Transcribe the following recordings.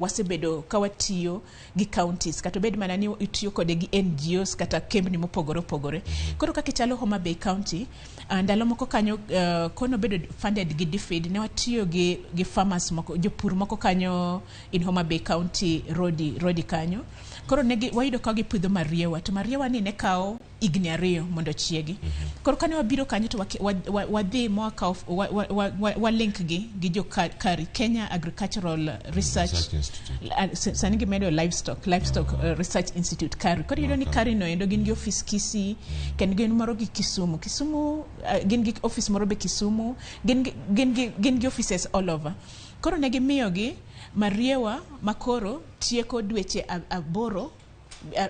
Wasebedo ka watiyo gi counties kata obed mana ni itiyo kode gi NGOs kata kembni mopogore opogore. Koro kaka ichalo Homa Bay County, ndalo moko kanyo kono bedo funded gi DFID, ne watiyo gi farmers moko, jopur moko kanyo in Homa Bay County, Rodi kanyo. Koro ne wayudo ka gipidho mariewa, to mariewa ni ne kawo higni 2 mondo ochiegi. Koro kane wabiro kanyo to wadhi mwakawo wa link gi jo KARI, Kenya Agricultural Research, Research Institute. Sani gimedo Livestock Research Institute, KARI. Koro iyudo ni KARI no endo gin gi office Kisii, kendo gin moro gi Kisumu. Kisumu gin gi office moro be Kisumu, gin gi offices all over. Koro ne gimiyogi mariewa makoro tieko dweche 8,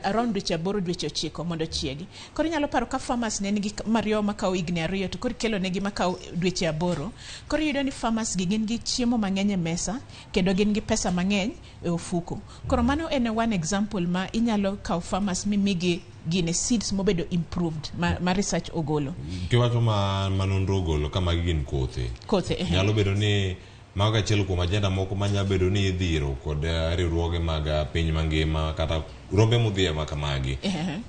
around dweche 8, dweche 9 mondo ochiegi. Koro inyalo paro ka farmers ne nigi mariewa makawo higni 2 to koro ikelo negi makawo dweche 8. Koro iyudo ni farmers gi gin gi chiemo mang'eny e mesa kendo gin gi pesa mang'eny e ofuko. Koro mano en one example ma inyalo kawo farmers mimigi gine seeds mobedo improved ma research ogolo. Kiwacho ma nonro ogolo ka magi gin kothe. Kothe, ehe. Nyalo bedo ni mago achiel kuom agenda moko manyalo bedo ni idhiro kod riwruoge mag piny mangima kata rombe modhiye ma kamagi.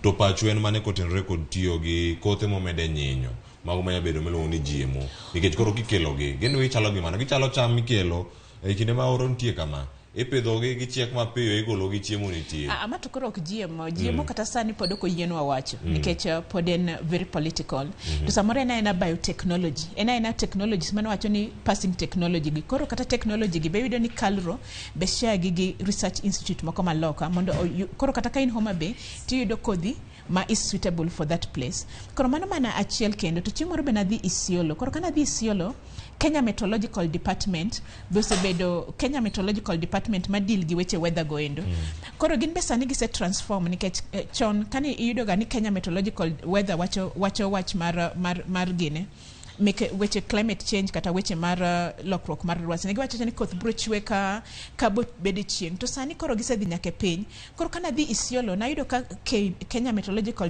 To pachu en mane kotenore kod tiyo gi kothe momede nyinyo mago manyalo bedo miluongo ni GMO, nikech koro kikelogi gin gichalo gi mano, gichalo cham mikelo e kinde ma oro nitie kama ipidhogi gichiek mapiyo, igolo gi chiemo nitie. Ama to koro ok GMO. GMO kata sani pod ok oyienwa wacho nikech pod en very political. To samoro en aena biotechnology, en aena technologies mano wacho ni passing technology gi. Koro kata technology gi be iyudo ni KALRO be share gi research institute moko maloka mondo koro kata ka in Homa Bay tiyudo kodhi ma is suitable for that place. Koro mano mana achiel kendo. To chieng' moro be nadhi Isiolo. Koro ka nadhi Isiolo, Kenya Meteorological Department be osebedo Kenya Meteorological Department ma deal gi weche weather go endo. Koro gin be sani gise transform nikech chon kani iyudo ga ni Kenya Meteorological Weather wacho wach mar gine meke weche climate change kata weche mar lokruok mar lwasi. Ne giwacho ni koth biro chwe ka bo bedo chieng', to sani koro gisedhi nyaka e piny. Koro kana dhi Isiolo nayudo ka Kenya Meteorological